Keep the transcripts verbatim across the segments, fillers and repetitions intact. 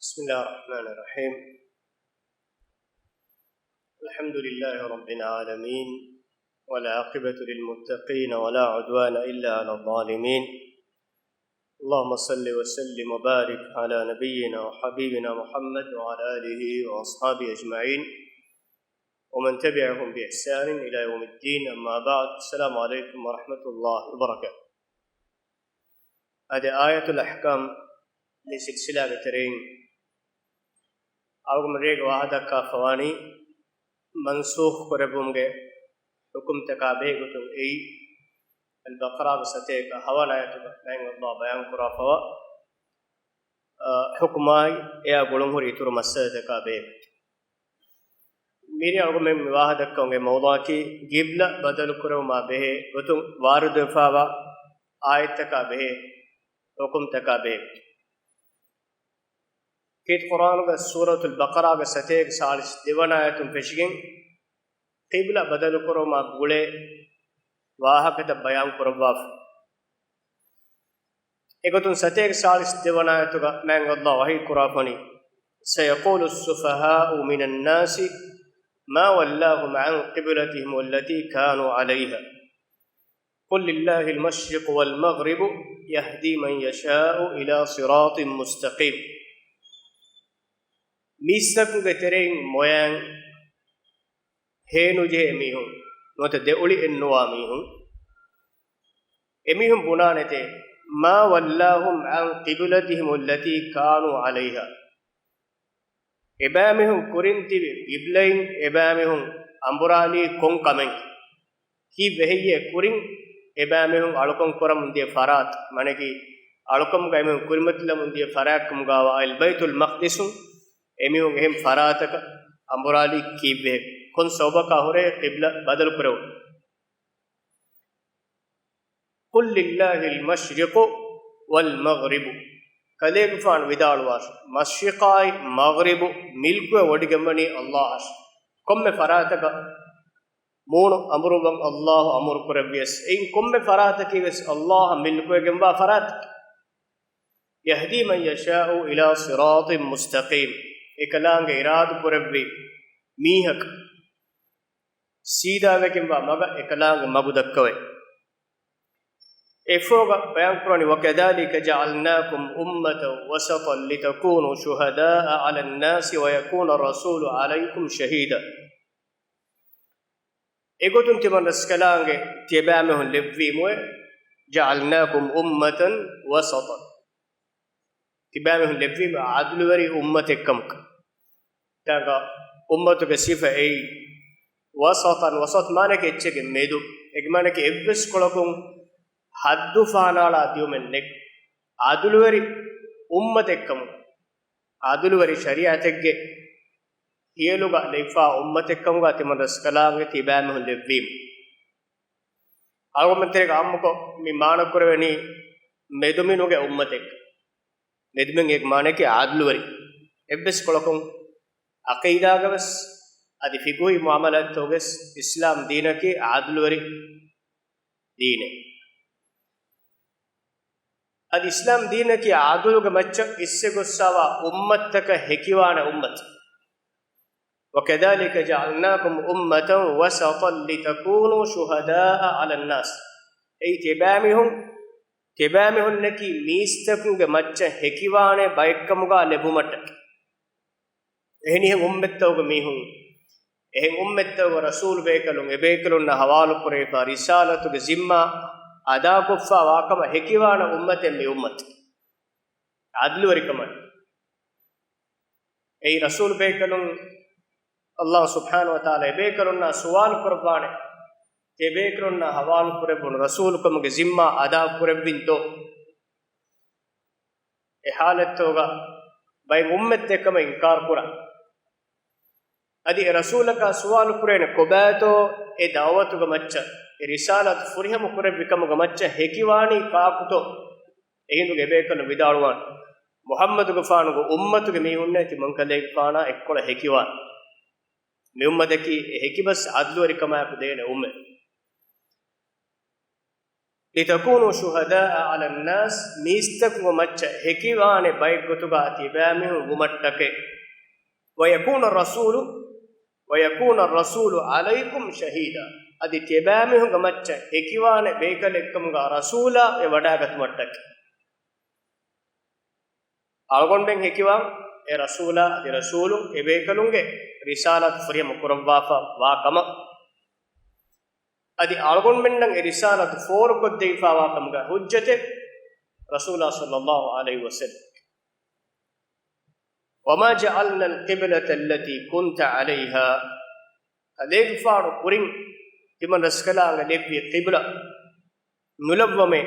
بسم الله الرحمن الرحيم. الحمد لله رب العالمين، والعاقبة للمتقين، ولا عدوان إلا على الظالمين. اللهم صل وسلم وبارك على نبينا وحبيبنا محمد وعلى آله وأصحابه أجمعين، ومن تبعهم بإحسان إلى يوم الدين، أما بعد. السلام عليكم ورحمة الله وبركاته. އަދި އާޔަތުލް އަޙްކާމް މި ސިލްސިލާގެ ތެރެއިން އަޅުގަނޑު ރޭގެ ވާހަކަ ދައްކާފަވާނީ މަންސޫޚް ކުރެއްވުމުގެ ޙުކުމްތަކާ ބެހޭ ގޮތުން. އެއީ އަލްބަޤަރާގެ ސަތޭކަ ހަވަނަ އާޔަތުގަ މާތް ﷲ ބަޔާން ކުރާފަވާ، އަ، ޙުކުމާއި އެއާ ގުޅުންހުރި އިތުރު މައްސަލަތަކާ ބެހޭ ގޮތުން. މިރޭ އަޅުގަނޑުމެން މި ވާހަކަ ދައްކަމުގެ މައުޟޫޢަކީ ޤިބްލަ ބަދަލު ކުރެވުމާ ބެހޭ ގޮތުން ވާރިދުވެފާވާ އާޔަތްތަކާ ބެހޭ ޙުކުމްތަކާ ބެހޭ ގޮތުން. ކީރިތި ޤުރްއާނުގަ ސޫރަތުލް ބަޤަރާގެ ސަތޭކަ ސާޅީސް ދެވަނަ އާޔަތުން ފެށިގެން، ޤިބްލަ ބަދަލުކުރުމާ ގުޅޭ ވާހަކަތައް ބަޔާން ކުރައްވާފަ. އެގޮތުން ސަތޭކަ ސާޅީސް ދެވަނަ އާޔަތުގަ މާތް ﷲ ވަޙީ ކުރާފަނީ، سيقول السفهاء من الناس ما ولاهم عن قبلتهم التي كانوا عليها. قل لله المشرق والمغرب يهدي من يشاء إلى صراط مستقيم. މީސްތަކުގެ ތެރެއިން މޮޔައިން ހޭނުޖެހޭ މީހުން، ނުވަތަ ދެއުޅި އެއްނުވާ މީހުން، އެމީހުން ބުނާނެތޭ، ما ولاهم عن قبلتهم التي كانوا عليها. އެބައިމީހުން ކުރިން ތިބި ޤިބްލައިން އެބައިމީހުން އަނބުރާލީ ކޮން ކަމެއް؟ ކީއްވެ ހެއްޔޭ ކުރިން އެބައިމީހުން އަޅުކަން ކުރަމުން ދިޔަ ފަރާތް؟ މާނައަކީ، އަޅުކަމުގަ އެމީހުން ކުރިމަތިލަމުން ދިޔަ ފަރާތްކަމުގަވާ އަލްބައިތުލް މަޤްދިސުން އެމީހުން އެހެން ފަރާތަކަށް އަނބުރާލީ ކީއްވެ؟ ކޮން ސަބަބަކާ ހުރޭ ޤިބްލަ ބަދަލު ކުރެވުން؟ قل لله المشرق والمغرب. ކަލޭގެފާނު ވިދާޅުވާށި، މަޝްރިޤާއި މަޣްރިބު މިލްކުވެ ވޮޑިގެންވަނީ ﷲ އަށް. ކޮންމެ ފަރާތަކަށް މޫނު އަނބުރުއްވަން ﷲ އަމުރު ކުރެއްވިޔަސް، އެއިން ކޮންމެ ފަރާތަކީ ވެސް ﷲ އަށް މިލްކުވެގެންވާ ފަރާތަކީ. يهدي من يشاء إلى صراط مستقيم. އެކަލާނގެ އިރާދަ ކުރެއްވި މީހަކަށް ސީދާވެގެންވާ މަގަށް އެކަލާނގެ މަގު ދައްކަވައި. އެއަށްފަހުގަ ބަޔާންކުރަނީ، وكذلك جعلناكم أمة وسطا لتكونوا شهداء على الناس ويكون الرسول عليكم شهيدا. އެގޮތުން ތިމަން ރަސްކަލާނގެ ތިޔަބައިމީހުން ލެއްވީމުއެ، جعلناكم أمة وسطا. ތިބައިމީހުން ލެއްވީމު އަދުލުވެރި އުއްމަތެއްކަމަކަށް. ތާގަ އުއްމަތުގެ ސިފަ އެއީ، ވަސަޠަން، ވަސަޠު މާނައަކީ އެއްޗެއްގެ މެދު. އޭގެ މާނައަކީ އެއްވެސް ކޮޅަކުން ހައްދު ފަހަނާޅާ ދިޔުމެއް ނެތް. އަދުލުވެރި އުއްމަތެއްކަމުން، އަދުލުވެރި ޝަރީޢަތެއްގެ ހިޔަލުގަ ލެއްވާ އުއްމަތެއްކަމުގަ ތިމަން ރަސްކަލާނގެ ތިބައިމީހުން ލެއްވީމު. އަޅުގަނޑުމެން ތެރޭގަ އާއްމުކޮށް މި މާނަ ކުރެވެނީ މެދުމިނުގެ އުއްމަތެއް. މެދުމިން އޭގެ މާނައަކީ އާދުލުވެރި. އެއްވެސް ކޮޅަކުން އަޤީދާގަވެސް އަދި ފިޤުހީ މުޢާމަލާތްތަކުގަވެސް އިސްލާމް ދީނަކީ އާދުލުވެރި ދީނެއް. އަދި އިސްލާމް ދީނަކީ އާދުލުގެ މައްޗަށް އިސްވެ ގޮއްސަވާ އުއްމަތްތަކަށް ހެކިވާނެ އުއްމަތެއް. وكذلك جعلناكم أمة وسطا لتكونوا شهداء على الناس. އެއީ ތިބާމީހުން، ތިބާމީހުންނަކީ މީސްތަކުންގެ މައްޗަށް ހެކިވާނެ ބައެއްކަމުގަ ލެއްވުމަށްޓަކައި. އެހެނިހެން އުއްމަތްތަކުގެ މީހުން، އެހެން އުއްމަތްތަކުގެ ރަސޫލު ބޭކަލުން، އެބޭކަލުންނަށް ހަވާލު ކުރެވިފަ ރިސާލަތުގެ ޒިންމާ އަދާކޮށްފަ ވާކަމަށް ހެކިވާނެ އުއްމަތެއް މި އުއްމަތް. އާދުލުވެރިކަމަށް. އެއީ ރަސޫލު ބޭކަލުން ﷲ ސުބްޙާނަހޫ ވަތަޢާލާ އެބޭކަލުންނާ ސުވާލު ކުރައްވާނެ، ތިބޭކަލުންނާ ހަވާލު ކުރެއްވުނު ރަސޫލުކަމުގެ ޒިންމާ އަދާ ކުރެއްވިންތޯ؟ އެ ޙާލަތްތަކުގަ ބައެއް އުއްމަތްތައް އެކަމަށް އިންކާރު ކުރާ. އަދި އެ ރަސޫލަކާ ސުވާލު ކުރޭނެ ކޮބާތޯ އެ ދަޢުވަތުގެ މައްޗަށް، އެ ރިސާލަތު ފުރިހަމަ ކުރެއްވި ކަމުގެ މައްޗަށް ހެކިވާނީ ކާކުތޯ؟ އެހިނދުގެ އެބޭކަލުން ވިދާޅުވާން، މުޙައްމަދުގެފާނުގެ އުއްމަތުގެ މީހުންނޭ ތިމަންކަލޭގެފާނާ އެއްކޮޅަށް ހެކިވާން. މި އުއްމަތަކީ އެ ހެކިބަސް އަދުލުވެރިކަމާއެކު ދޭނެ އުއްމަތް. لتكونوا شهداء على الناس، މީސްތަކުގެ މައްޗަށް ހެކިވާނެ ބައެއްގޮތުގަ ތިބާމީހުން ވުމަށްޓަކައި. ويكون الرسول، ويكون الرسول عليكم شهيدا، އަދި ތިބާމީހުންގެ މައްޗަށް ހެކިވާނެ ބޭކަލެއްކަމުގަ ރަސޫލާ އެ ވަޑާގަތުމަށްޓަކައި. އަޅުގަނޑުމެން ހެކިވާން އެ ރަސޫލާ އަދި ރަސޫލުން އެ ބޭކަލުންގެ ރިސާލަތު ފުރިހަމަ ކުރައްވާފަ ވާ ކަމަށް. އަދި އަޅުގަނޑުމެންނަށް އެ ރިސާލަތު ފޯރުކޮށްދެވިފައިވާ ކަމުގެ ޙުއްޖަތެއް ރަސޫލާ ޞައްލައްލާހު ޢަލައިހި ވަސައްލަމް. وما جعلنا القبلة التي كنت عليها، ކަލޭގެފާނު ކުރިން ތިމަން ރަސްކަލާނގެ ލެއްވި ޤިބްލަ ނުލައްވަމޭ،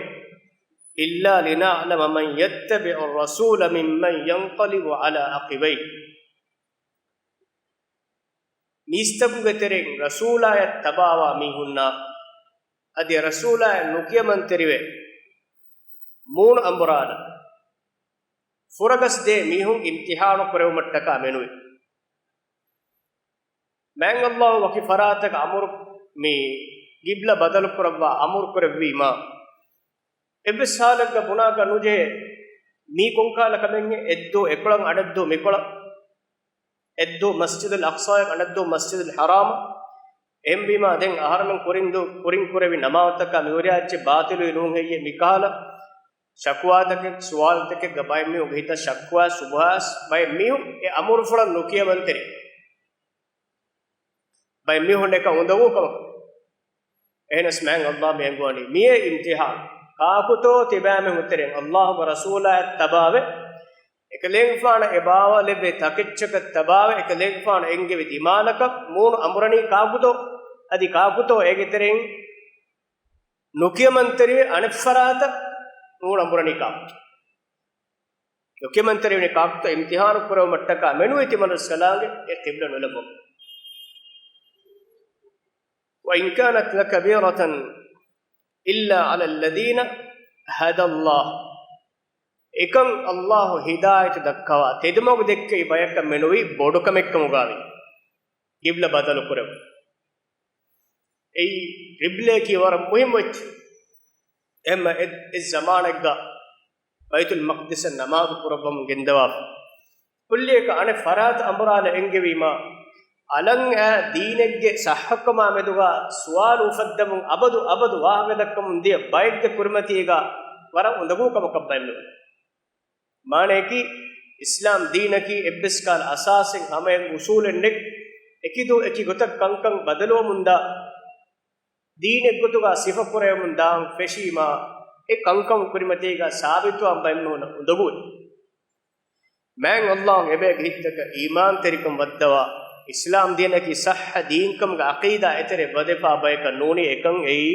إلا لنعلم من يتبع الرسول ممن ينقلب على عقبيه. މީސްތަކުގެ ތެރެއިން ރަސޫލާޔަށް ތަބާވާ މީހުންނާ އަދި ރަސޫލާޔަށް ނުކިޔަމަންތެރިވެ މޫނު އަނބުރާލަ ފުރަގަސް ދޭ މީހުން އިމްތިޙާނު ކުރެވުމަށްޓަކާ މެނުވި. މާތް ﷲ ވަކި ފަރާތަކަށް އަމުރު، މި ޤިބްލަ ބަދަލު ކުރައްވާ އަމުރު ކުރެއްވީމާ، އެއްވެސް ހާލެއްގަ ބުނާކަށް ނުޖެހޭ، މީ ކޮންކާލަ ކަމެއް އެއްދޫ އެކޮޅަށް އަނެއްދޫ މިކޮޅަށް، އެއްދޫ މަސްޖިދުލް އަޤްޞާއަށް އަނެއްދޫ މަސްޖިދުލް ޙަރާމަށް. އެހެންވީމާ، ދެން އަހަރެމެން ކުރިން ދޫ، ކުރިން ކުރެވި ނަމާދުތަކާ މިހުރިހާ އެއްޗެއް ބާޠިލުވި ނޫން ހެއްޔޭ؟ މިކަހަލަ ޝަކުވާތަކެއް، ސުވާލުތަކެއްގަ ބައެއް މީހުންގެ ހިތަށް ޝަކުވާ ޝުބުހާ ވެސް ބައެއް މީހުން އެ އަމުރުފުޅަށް ނުކިޔަމަންތެރި. ބައެއް މީހުން އެކަން އުނދަގޫ ކަމަކަށް. އެހެނަސް މާތް ﷲ މި އެނގުވަނީ މިއީ އިމްތިޙާން. ކާކުތޯ ތިބާމެން އުތެރެން ﷲ ގެ ރަސޫލާއަށް ތަބާވެ، އެކަލޭގެފާނަށް އެބާވައިލެއްވި ތަކެއްޗަކަށް ތަބާވެ، އެކަލޭގެފާނު އެންގެވި ދިމާލަކަށް މޫނު އަނބުރަނީ ކާކުތޯ؟ އަދި ކާކުތޯ އޭގެ ތެރެއިން ނުކިޔަމަންތެރިވެ އަނެއްފަރާތަށް ނޫން އަނބުރަނީ ކާކުތޯ؟ ނުކިޔަމަންތެރިވެނީ ކާކުތޯ؟ އިމްތިޙާނު ކުރެވުމަށްޓަކާ މެނުވީ ތިމަން ރަސްކަލާނގެ އެ ޤިބްލަ ނުލައްވަމުން. وإن كانت لكبيرة إلا على الذين هدى الله. އެކަން ﷲ ހިދާޔަތު ދައްކަވާ ތެދުމަގު ދެއްކެވި ބަޔަކަށް މެނުވީ ބޮޑުކަމެއްކަމުގައި ޤިބްލަ ބަދަލު ކުރެވުން. އެއީ ޤިބްލަޔަކީ ވަރަށް މުހިއްމު އެއްޗެއް. އެހެންމަ އެ، އެ ޒަމާނެއްގަ ބައިތުލް މަޤްދިސަށް ނަމާދު ކުރައްވަމުން ގެންދަވާފަ، ކުއްލިއަކަށް އަނެއް ފަރާތަށް އަނބުރާލަ އެންގެވީމާ، އަލަށް އާ ދީނެއްގެ ޞައްޙަކަމާ މެދުގަ ސުވާލު އުފައްދަމުން އަބަދު އަބަދު ވާހަކަ ދައްކަމުން ދިޔަ ބައެއްގެ ކުރިމަތީގަ ވަރަށް އުނދަގޫ ކަމަކަށް ބައެއް މި މާނަޔަކީ، އިސްލާމް ދީނަކީ އެއްވެސް ކަހަލަ އަސާސެއް، ހަމައެއް އުސޫލެއް ނެތް. އެކި ދުވަހު އެކި ގޮތަށް ކަންކަން ބަދަލުވަމުންދާ، ދީނެއްގޮތުގަ ސިފަކުރެވެމުން ދާން ފެށީމާ، އެ ކަންކަން ކުރިމަތީގަ ސާބިތުވާން ބައެއް މީހުންނަށް އުނދަގޫވޭ. މާތް ﷲ އެބައިގެ ހިތްތަކަށް އީމާންތެރިކަން ވައްދަވާ، އިސްލާމް ދީނަކީ ޞައްޙަ ދީންކަމުގެ ޢަޤީދާ އެތެރެ ވަދެފާ ބަޔަކަށް ނޫނީ އެކަން އެއީ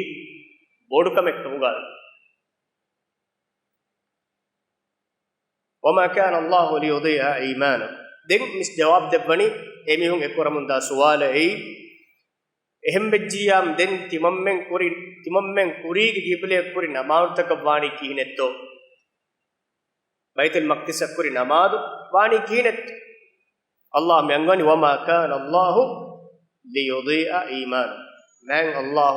ބޮޑުކަމެއްކަމުގައި. وما كان الله ليضيع إيمانكم. ދެން މިސް ޖަވާބު ދެއްވަނީ އެމީހުން އެ ކުރަމުންދާ ސުވާލަށް އެއީ، އެހެން ވެއްޖިއްޔާމު ދެން ތިމަންމެން ކުރި، ތިމަންމެން ކުރީގެ ޤިބްލަޔަށް ކުރި ނަމާދުތަކަށް ވާނީ ކިހިނެއްތޯ؟ ބައިތުލް މަޤްދިސަށް ކުރި ނަމާދު ވާނީ ކިހިނެއްތޯ؟ ﷲ މި އަންގަވަނީ، وما كان الله ليضيع إيمانكم. މާތް ﷲ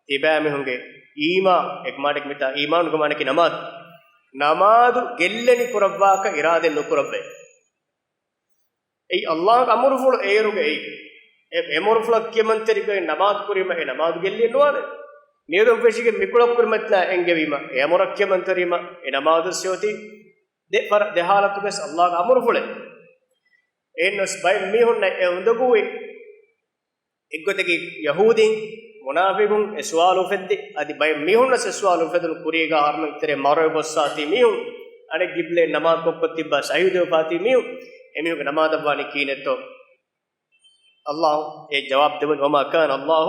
ތިބާމީހުންގެ އީމާން، އެ މާނައަކީ މިތާ އީމާނުގެ މާނައަކީ ނަމާދު. ނަމާދު ގެއްލެނި ކުރައްވާކަށް އިރާދަ ނުކުރައްވައި. އެއީ ﷲ ގެ އަމުރުފުޅު އޭރުގައި. އެ، އެ އަމުރުފުޅަށް ކިޔަމަންތެރިކޮށް ނަމާދު ކުރީމަ އެ ނަމާދު ގެއްލިއެއް ނުވާނެ. މިއަދުން ފެށިގެން މިކޮޅަށް ކުރިމަތިލާ އެންގެވީމަ، އެ އަމުރަށް ކިޔަމަންތެރިވީމަ، އެ ނަމާދު ސިޔޮތީ ދެ ފަރ-، ދެ ޙާލަތުގަސް ﷲ ގެ އަމުރުފުޅެއް. އެހެންނަސް ބައެއް މީހުންނަށް އެ އުނދަގޫވި އެއްގޮތަކީ ޔަހޫދީން، މުނާފިޤުން އެ ސުވާލު އުފެއްދި، އަދި ބައެއް މީހުންނަސް އެ ސުވާލު އުފެދުނު ކުރީގާ ހަރުމެން ތެރޭ މަރޮއެ ގޮއްސާތީ މީހުން، އަނެއް ގިބްލޭ ނަމާދު ކޮށްކޮށް ތިއްބާ ޝަހީދުވެފާތީ މީހުން، އެމީހުންގެ ނަމާދަށް ވާނީ ކިހިނެއްތޯ؟ ﷲ އެ ޖަވާބު ދެވަނީ، وما كان الله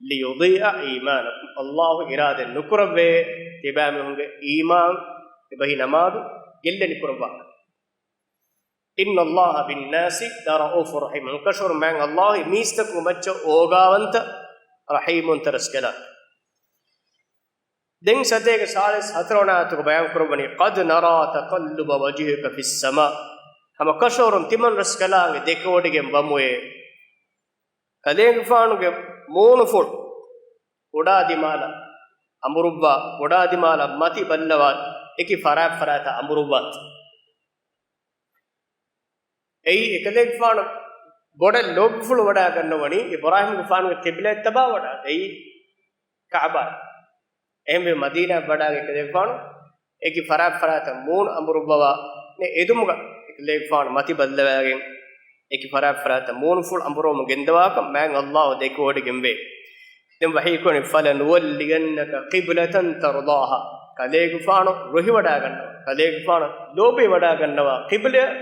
ليضيع إيمانكم. ﷲ އިރާދަ ނުކުރައްވޭ ތިބާމީހުންގެ އީމާން، އެބަހީ ނަމާދު ގެއްލެނި ކުރައްވާކަށް. إن الله بالناس لرءوف رحيم. ކަށަވަރުން މާތް ﷲ މީސްތަކުން މައްޗަށް އޯގާވަންތަ، ރަޙީމުންތަ ރަސްކަލާ. ދެން ސަތޭކަ ސާޅީސް ހަތަރު ވަނަ އާޔަތުގަ ބަޔާން ކުރައްވަނީ، قد نرى تقلب وجهك في السماء. ހަމަ ކަށަވަރުން ތިމަން ރަސްކަލާނގެ ދެކެވޮޑިގެން ވަމުއޭ. ކަލޭގެފާނުގެ މޫނުފުޅު ކުޑާ ދިމާލަށް އަނބުރުއްވާ، ބޮޑާ ދިމާލަށް މަތި ބައްލަވާ، އެކި ފަރާތް ފަރާތަށް އަނބުރުއްވާތި. އެއީ އެކަލޭގެފާނު ބޮޑަށް ލޯބިފުޅު ވަޑާގަންނަވަނީ އިބްރާހީމްގެފާނުގެ ޤިބްލައަށް ތަބާވަޑާ ދެއީ ކަޢުބާ. އެހެންވެ މަދީނާއަށް ވަޑާގެ އެކަލޭގެފާނު އެކި ފަރާތް ފަރާތަށް މޫނު އަނބުރުއްވަވާ، އެ އެދުމުގަ އެކަލޭގެފާނު މަތި ބައްލަވާގެން އެކި ފަރާތް ފަރާތަށް މޫނުފުޅު އަނބުރުވަމުން ގެންދަވާކަން މާތް ﷲ ދެކިވޮޑިގެންވޭ. ދެން ވަޙީކުރަނީ، فَلَنُوَلِّيَنَّكَ قِبْلَةً تَرْضَاهَا. ކަލޭގެފާނު ރުހިވަޑާގަންނަވާ، ކަލޭގެފާނު ލޯބިވަޑާގަންނަވާ ޤިބްލައަށް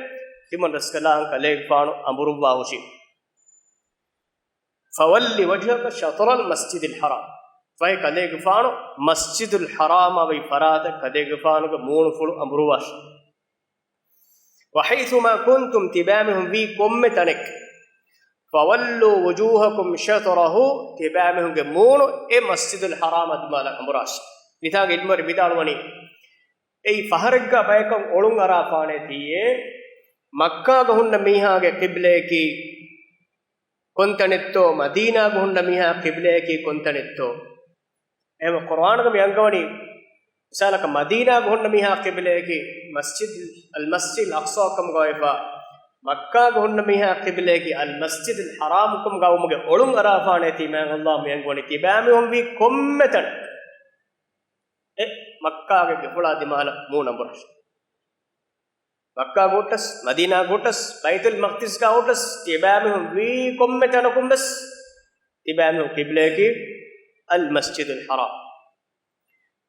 ތިމަން ރަސްކަލާނގެ ކަލޭގެފާނު އަނބުރުއްވާހުށީ. فَوَلِّ وَجْهَكَ شَطْرَ الْمَسْجِدِ الْحَرَامِ. ފަހެ ކަލޭގެފާނު މަސްޖިދުލް ޙަރާމާ ވައި ފަރާތަށް ކަލޭގެފާނުގެ މޫނުފުޅު އަނބުރުވާށި. وَحَيْثُمَا كُنْتُمْ، ތިބާމީހުން ވީ ކޮންމެ ތަނެއް، فَوَلُّوا وُجُوهَكُمْ شَطْرَهُ، ތިބާމީހުންގެ މޫނު އެ މަސްޖިދުލް ޙަރާމާ ދިމާލަށް އަނބުރާށި. މިތާގެ ޢިލްމުވެރިން ވިދާޅުވަނީ، އެއީ ފަހަރެއްގަ ބަޔަކަށް އޮޅުން އަރާފާނޭތީއޭ، މައްކާގަ ހުންނަ މީހާގެ ޤިބްލަޔަކީ ކޮންތަނެއްތޯ، މަދީނާގަ ހުންނަ މީހާ ޤިބްލަޔަކީ ކޮންތަނެއްތޯ. އެހެން ޤުރްއާނުގަ މި އަންގަވަނީ، މިސާލަކަށް، މަދީނާގަ ހުންނަ މީހާ ޤިބްލަޔަކީ މަސްޖިދު އަލް މަސްޖިދުލް އަޤްޞާ ކަމުގައިފާ، މައްކާގަ ހުންނަ މީހާ ޤިބްލަޔަކީ އަލް މަސްޖިދުލް ޙަރާމު ކަމުގައިވުމުގެ އޮޅުން އަރާފާނޭތީ މާތް ﷲ މި އަންގަވަނީ ތިބާމީހުން ވީ ކޮންމެ ތަނެއް އެ މައްކާގެ ގެފުޅާ ދިމާލަށް މޫނު އަނބުރާށި. މައްކާގަ ހުއްޓަސް، މަދީނާގަ ހުއްޓަސް، ބައިތުލް މަޤްދިސްގަ ހުއްޓަސް، ތިބާމީހުން ވީ ކޮންމެ ތަނަކުން ވެސް ތިބާމީހުން ޤިބްލަޔަކީ އަލް މަސްޖިދުލް ޙަރާމް.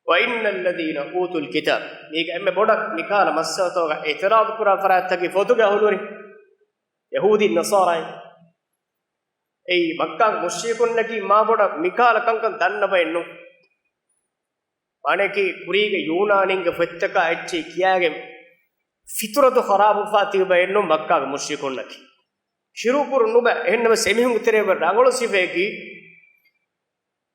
وَإِنَّ الَّذِينَ أُوتُوا الْكِتَابَ، މީގަ އެންމެ ބޮޑަށް މިކަހަލަ މައްސަލަތަކުގަ އިޢުތިރާޟު ކުރާ ފަރާތްތަކީ ފޮތުގެ އަހުލުވެރިން، ޔަހޫދީން ނަޞާރާއިން. އެއީ މައްކާގެ މުޝްރިކުންނަކީ މާ ބޮޑަށް މިކަހަލަ ކަންކަން ދަންނަ ބައެއް ނޫން. މާނައަކީ ކުރީގެ ޔޫނާނީންގެ ފޮތްތަކާ އެއްޗެހި ކިޔާގެން ފިޠުރަތު ޚަރާބުވެފާ ތިބި ބައެއް ނޫން މައްކާގެ މުޝްރިކުންނަކީ. ޝިރުކު ކުރުން ނުބަ، އެހެންނަމަވެސް އެމީހުންގެ ތެރޭ ވަރަށް ރަނގަޅު ސިފައަކީ،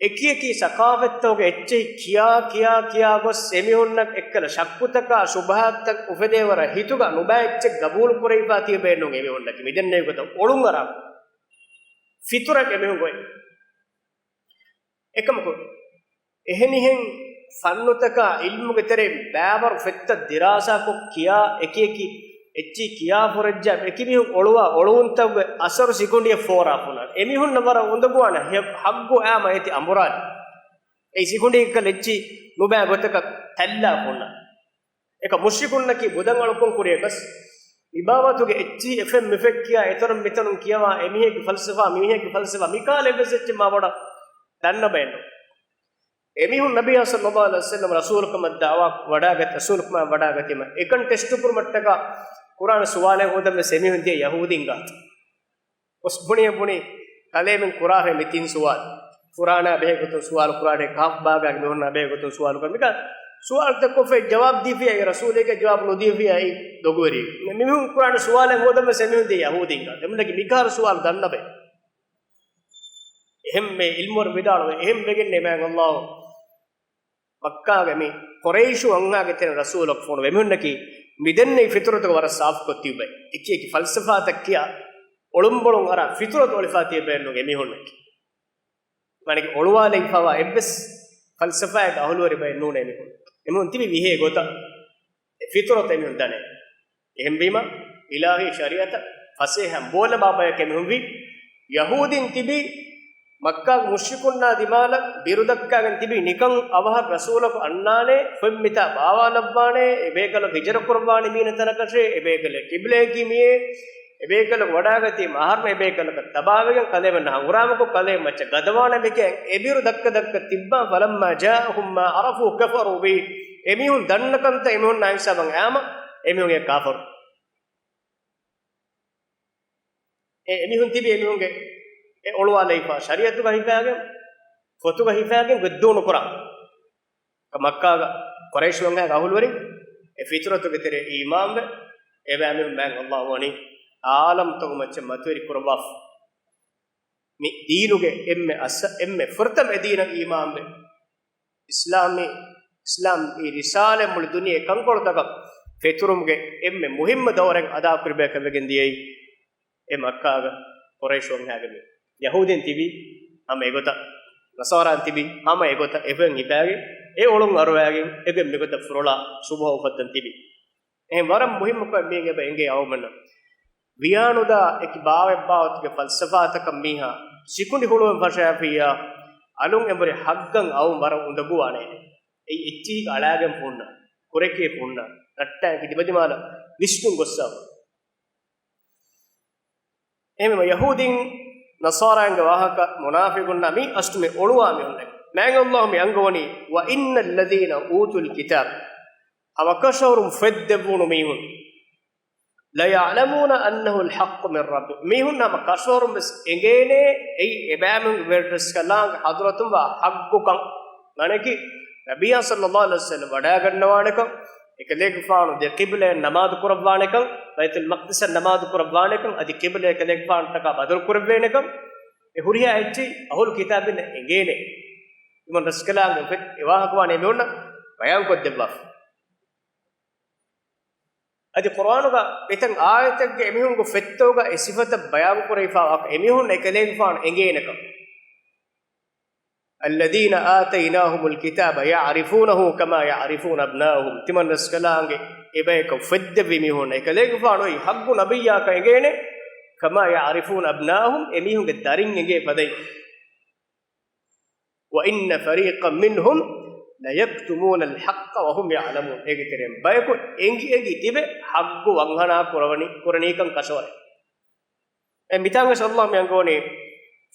އެކިއެކި ސަޤާފަތްތަކުގެ އެއްޗެހި ކިޔާ ކިޔާ ކިޔާ ގޮސް އެމީހުންނަށް އެއްކަލަ ޝައްކުތަކާ ޝުބުހާތައް އުފެދޭ ވަރަށް ހިތުގަ ނުބައި އެއްޗެއް ގަބޫލު ކުރެވިފާ ތިބި ބައެއް ނޫން އެމީހުންނަކީ. މިދެންނެވި ގޮތަށް އޮޅުން އަރާ ފިޠުރަތް އެމީހުން ގޮތް. އެކަމަކު، އެހެނިހެން ފަންނުތަކާ ޢިލްމުގެ ތެރެއިން ބައިވަރު ފޮތްތައް ދިރާސާކޮށް ކިޔާ، އެކިއެކި އެއްޗިހި ކިޔާ ފުރެއްޖާ، އެކި މީހުން އޮޅުވާ އޮޅުވުންތަކުގެ އަސަރު ސިކުނޑިއެއް ފޯރާ ފުންނާނެ. އެމީހުންނަށް ވަރަށް އުނދަގޫވާނެ ހެ-، ހައްގު އައިމަ އޭތި އަނބުރާލި. އެއީ ސިކުނޑިއެއްކަލަ އެއްޗިހި ނުބައި ގޮތަކަށް ތައްލާ ފުންނާނެ. އެކަ މުޝްރިކުންނަކީ ބުދަންއަޅުކަން ކުރިޔަށް ގޮސް، އިބާވާތުގެ އެއްޗިހި އެފެން މިފެން ކިޔާ، އެތަނުން މިތަނުން ކިޔަވާ، އެމީހެއްގެ ފަލްސަފާ، މީހެއްގެ ފަލްސަފާ، މިކަހަލަ އެއްވެސް އެއްޗެއް މާ ބޮޑަށް ދަންނަ ބައެއް ނޫން. އެމީހުން ނަބިއްޔާ ޞައްލައްލާހު ޢަލައިހި ވަސައްލަމަ ރަސޫލުކަމަށް ދަޢުވާ ވަޑާގަތް، ރަސޫލުކަމާ ވަޑާގަތީމަ، އެކަން ޓެސްޓު ކުރުމަށްޓަކާ ކުރާނެ ސުވާލެއް ހޯދަން ވެސް އެމީހުން ދިޔަ ޔަހޫދީން ގާތު. ގޮސް ބުނި، ބުނި، ކަލޭމެން ކުރާހޭ މި ތިން ސުވާލު. ފުރާނާ ބެހޭ ގޮތުން ސުވާލު ކުރާނޭ، ކަހަފް ބާގާގެ މީހުންނާ ބެހޭ ގޮތުން ސުވާލު ކުރާ. މިކަން ސުވާލުތައް ކޮށްފައި ޖަވާބު ދީފިޔާ، އެ ރަސޫލެއްގެ ޖަވާބު ނުދީފިޔާ، އެއީ ދޮގުވެރި. މި-، މި-، މީހުން ކުރާނެ ސުވާލެއް ހޯދަން ވެސް އެމީހުން ދިޔަ ޔަހޫދީން ގާތު. އެމީހުންނަކީ މިކަހަލަ ސުވާލު ދަންނަ ބައެއް. އެހެންމެ ޢިލްމުވެރިން ވިދާޅުވޭ، އެހެން ވެގެންނޭ މާތް ﷲ މައްކާގެ މި ޤުރައިޝު އަންހާގެ ތެރެ ރަސޫލަކު ފޮނުވޭ. އެމީހުންނަކީ މިދެންނެވި ފިޠުރަތުގަ ވަރަށް ސާފުކޮށް ތިބި ބައެއް. އެކި އެކި ފަލްސަފާތައް ކިޔާ، އޮޅުންބޮޅުން އަރާ ފިޠުރަތު އޮޅިފާ ތިބި ބައެއް ނޫން އެމީހުންނަކީ. މާނައަކީ އޮޅުވާލައިފާވާ އެއްވެސް ފަލްސަފާއެއްގެ އަހުލުވެރި ބައެއް ނޫނޭ އެމީހުން. އެމީހުން ތިބި ވިހޭ ގޮތަށް. އެ ފިޠުރަތު އެމީހުން ދަނޭ. އެހެންވީމަ، އިލާހީ ޝަރީޢަތަށް ފަސޭހައިން ބޯލަބާ ބަޔަކަށް އެމީހުން ވީ. ޔަހޫދީން ތިބީ، މައްކާގެ މުޝްރިކުންނާ ދިމާލަށް ބިރު ދައްކާގެން ތިބީ، ނިކަން އަވަހަށް ރަސޫލަކު އަންނާނެ، ފޮތް މިތާ ބާވާލައްވާނެ، އެބޭކަލަކު ހިޖުރަ ކުރައްވާނެ މީނަ ތަނަކަށޭ، އެބޭކަލެއް ޤިބްލަޔަކީ މިއޭ، އެބޭކަލަކު ވަޑާގަތީ މަހަރުމެ އެބޭކަލަކަށް ތަބާވެގެން ކަލޭމެންނަށް ހަނގުރާމަކޮށް ކަލޭމެން މައްޗަށް ގަދަވާނެ މިކަން އެބިރު ދައްކަ ދައްކަ ތިއްބާ، فَلَمَّا جَاءَهُم مَّا عَرَفُوا كَفَرُوا بِهِ، އެމީހުން ދަންނަ ކަންތައް އެމީހުންނާ ހިސާބަށް އައިމަ، އެމީހުން އެ ކާފަރު. އެ އެމީހުން ތިބި އެމީހުންގެ އެ އޮޅުވާލައިފާ ޝަރީޢަތުގަ ހިފާގެން، ފޮތުގަ ހިފާގެން ގޮތްދޫނުކުރާ. މައްކާގަ ޤުރައިޝު އަންހާގެ އަހުލުވެރިން އެ ފިޠުރަތުގެ ތެރޭ އީމާންވެ، އެބައިމީހުން މާތް ﷲ ވަނީ ޢާލަމްތަކު މައްޗަށް މަތިވެރި ކުރައްވާފަ. މި ދީނުގެ އެންމެ އަސަ-، އެންމެ ފުރަތަމަ އެ ދީނަށް އީމާންވެ، އިސްލާމީ، އިސްލާމް އީ ރިސާލަތް މުޅި ދުނިޔެ ކަންކޮޅުތަކަށް ފެތުރުމުގެ އެންމެ މުހިއްމު ދައުރެއް އަދާކުރި ބަޔަކަށް ވެގެން ދިޔައީ އެ މައްކާގަ ޤުރައިޝު އަންހާގެ މީ. ޔަހޫދީން ތިބީ ހަމަ އެގޮތަށް. ނަޞާރާން ތިބި ހަމަ އެގޮތަށް އެފަދައިން ހިފާގެން، އެ އޮޅުން އަރުވާގެން އެގޮތް މިގޮތަށް ފުރޮޅާ ސުބުހަ އުފައްދަން ތިބި. އެހެން ވަރަށް މުހިއްމު ކަމެއް މީގެ އެބަ އެނގޭ އަޅުގަނޑުމެންނަށް. ވިޔާނުދާ އެކި ބާވަތްބާވަތުގެ ފަލްސަފާތަކަށް މީހާ ސިކުނޑި ހުޅުވަން ފަށާފިއްޔާ، އަލުން އެނބުރި ހައްގަށް އައުން ވަރަށް އުނދަގޫވާނެ. އެއީ އެއްޗިހި އަޅާގެން ފުންނަ، ކުރެކޭ ފުންނަ، ރައްޓާއެކި ދިމަދިމާލަށް ވިސްނުން ގޮއްސާފަ. އެހެންވީމަ ޔަހޫދީން ނަޞާރާއިންގެ ވާހަކަ މުނާފިގުންނާ މި އަސްލު މި އޮޅުވާ މީހުންނެއް. މާތް ﷲ މި އަންގަވަނީ، وَإِنَّ الَّذِينَ أُوتُوا الْكِتَابَ، ހަމަކަށަވަރުން ފޮތް ދެއްވުނު މީހުން، لَيَعْلَمُونَ أَنَّهُ الْحَقُّ مِنْ رَبِّهِمْ. މީހުން ހަމަ ކަށަވަރުން ވެސް އެނގޭނެ، އެއީ އެބައިމީހުންގެ ވެރިރަސްކަލާނގެ ޙަޟްރަތުން ވާ ޙައްޤުކަން. މާނައަކީ، ނަބިއްޔާ ޞައްލައްލާހު ޢަލައިހި ވަސައްލަމް ވަޑާގަންނަވާނެކަން، އެކަލޭގެފާނު ދެ ޤިބްލައަށް ނަމާދު ކުރައްވާނެކަން، ބައިތުލް މަޤްދިސަށް ނަމާދު ކުރައްވާނެކަން، އަދި ޤިބްލަ އެކަލޭގެފާނަށްޓަކާ ބަދަލު ކުރެއްވޭނެކަން، އެ ހުރިހާ އެއްޗެއް އަހުލު ކިތާބިންނަށް އެނގޭނެ. ތިމަން ރަސްކަލާނގެ ފޮތް އެ ވާހަކަވާނެ އެމީހުންނަށް ބަޔާންކޮށްދެއްވާފަ. އަދި ޤުރްއާނުގަ އެތައް އާޔަތެއްގެ އެމީހުންގެ ފޮތްތަކުގަ އެ ސިފަތައް ބަޔާންކުރެވިފާ ވާކަށް އެމީހުން އެކަލޭގެފާނު އެނގޭނެކަން. الَّذِينَ آتَيْنَاهُمُ الْكِتَابَ يَعْرِفُونَهُ كَمَا يَعْرِفُونَ أَبْنَاءَهُمْ. ތިމަން ރަސްކަލާނގެ އެބަޔަކަށް ފޮތްދެއްވި މީހުން އެކަލޭގެފާނު އެއީ ޙައްޤު ނަބިއްޔާކަށް އެނގޭނެ، كَمَا يَعْرِفُونَ أَبْنَاءَهُمْ، އެމީހުންގެ ދަރިން އެނގޭ ފަދައިން. وَإِنَّ فَرِيقًا مِنْهُمْ لَيَكْتُمُونَ الْحَقَّ وَهُمْ يَعْلَمُونَ. އޭގެ ތެރެއިން ބަޔަކު އެނގި އެނގި ތިބެ ޙައްޤު ވަންހަނާ ކުރަނީ، ކުރަނީކަން ކަށަވަރެއް. އެ މިތާނގަސް ﷲ މި އަންގަވަނީ،